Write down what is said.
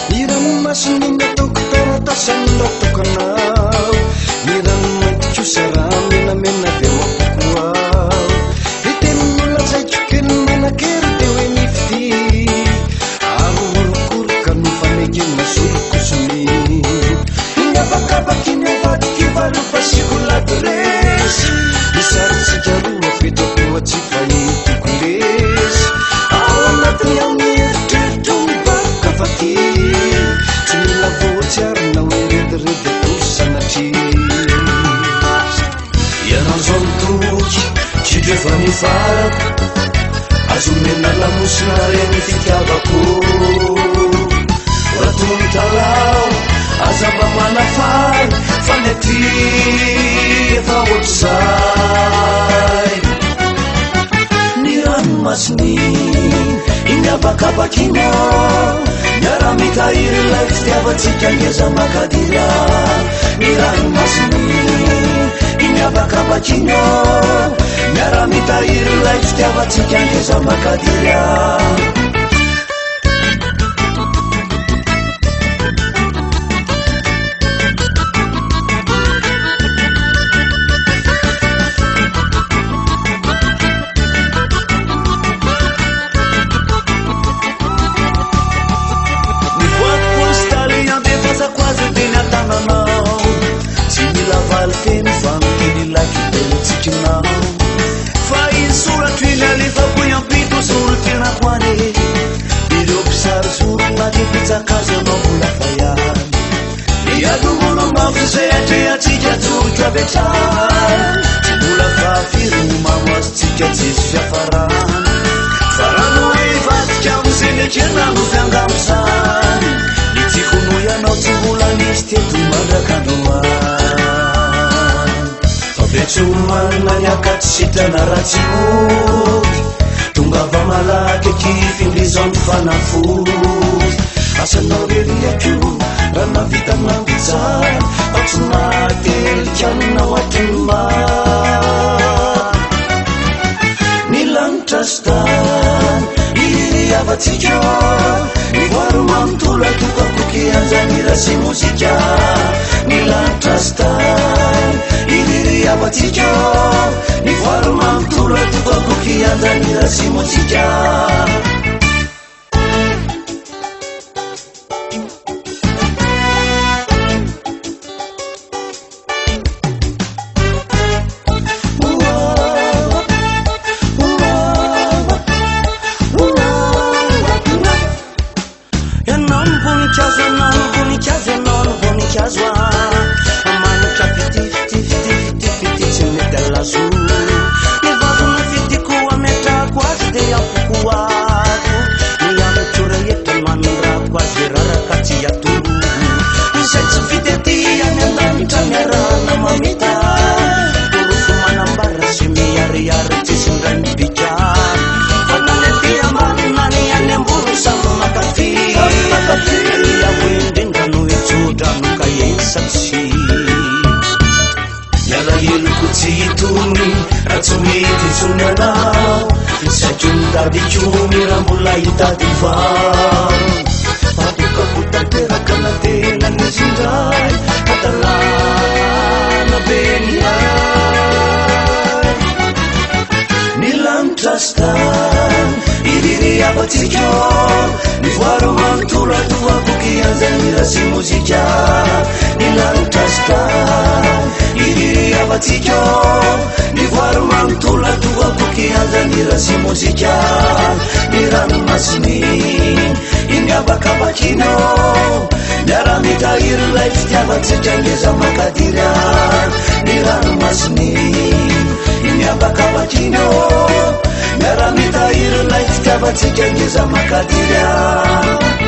Ny ranomasina iny ataoko taratasy anoratako anao. Ny ranomainty kosa raha menamena dia mampoko aho. Ny teny nolazaiko kely manan-kery dia hoe ny fitia. Ary orokoroka no fanekena zoroko sonia. Iny habakabaka iny avadika io valio fasiako ladiresy. Ny sarintsika roa apetrako tsy fahiny tiako lesy. Ao anatiny ao ny eritreritro mivaroka fa tia. Tsy mila voatsiaro na hoe rediredy akory sanatria. Ianao zao mitoky, kitro efa nifarako. Azo omena lamosina re ny fitiavako. Raha toa mitalaho, aza mba manafaly fa ny aty efa ohatr'izay. Ny ranomasiny, iny habakabaka iny aho. Miara-mitahiry ilay fitiavantsika ngeza makadiry aho. Ny ranomasiny, iny habakabaka iny aho. Miara-mitahiry ilay fitiavantsika ngeza makadiry aho. Ny boîte postale andefasako azy teny an-tananao. Tsy mila valin-teny fa ny teny ilaiko dia ny tsikinao. Fa iny soratro iny alefako hiampito solontenako any. Ireo mpisary sorona dia betsaka azy ianao mbola fa ihany. Ny adongono mafy izay atrehantsika tsoriko avy hatrany. Tsy mbola fahafiry no mamo azontsika tsisy fiafarany. Fa raha no hivadika amin'izay nekena no fiangamosany. Ny tiako noho ianao tsy mbola nisy teto mandrak'androany. Fa be tsy omanina ny akatsy sitrana raha tsy mody. Tongava malaky akia findrizo ny fanafody. Asanao rery ako raha nahavita nanditsara fa tsy nahatelika anao hatry ny maty. Ny lanitra sy tany iriavantsika, ny voary manontolo atokako kianja mihira sy mozika. Ny lanitra sy tany iriavantsika, ny voary manontolo atokako kianja mihira sy mozika. Ianao ny voninkazo, ianao ny voninkazo, ianao ny voninkazo ah. Manitra fitia, fitia, fitia, fitia, fitia tsy mety alazo. Ny vazon'ny fitiako ametrahako azy dia ampoko ato. Ny amiko rehetra no anondrako azy raraka tsy atoro. Izay tsy vita ety any an-danitra miarahana mamita. Porofo manambara sy miharihary tsisy indray mibika. Fa na ny aty ambany na ny any ambony samy mankafy. Ny avo indrindra no hitso-drano ka ensa tsy. Ny alaheloko tsy hitony raha tsy mety intsony ianao. Saiko mitady hikomy raha mbola hitady vao. Fatokako tanteraka na tena nisy indray hadalana be ny ahy. Ny lanitra sy tany iririavantsika, ny voary manontolo atohako kianja mihira sy mozika. Ny lanitra sy tany iririavantsika, ny voary manontolo atohako kianja mihira sy mozika. Ny ranomasiny iny habakabaka iny ô, miara-mitahiry ilay fitiavantsika ngeza makadiry a. Ny ranomasiny iny habakabaka iny ô, miara-mitahiry ilay fitiavantsika ngeza makadiry a.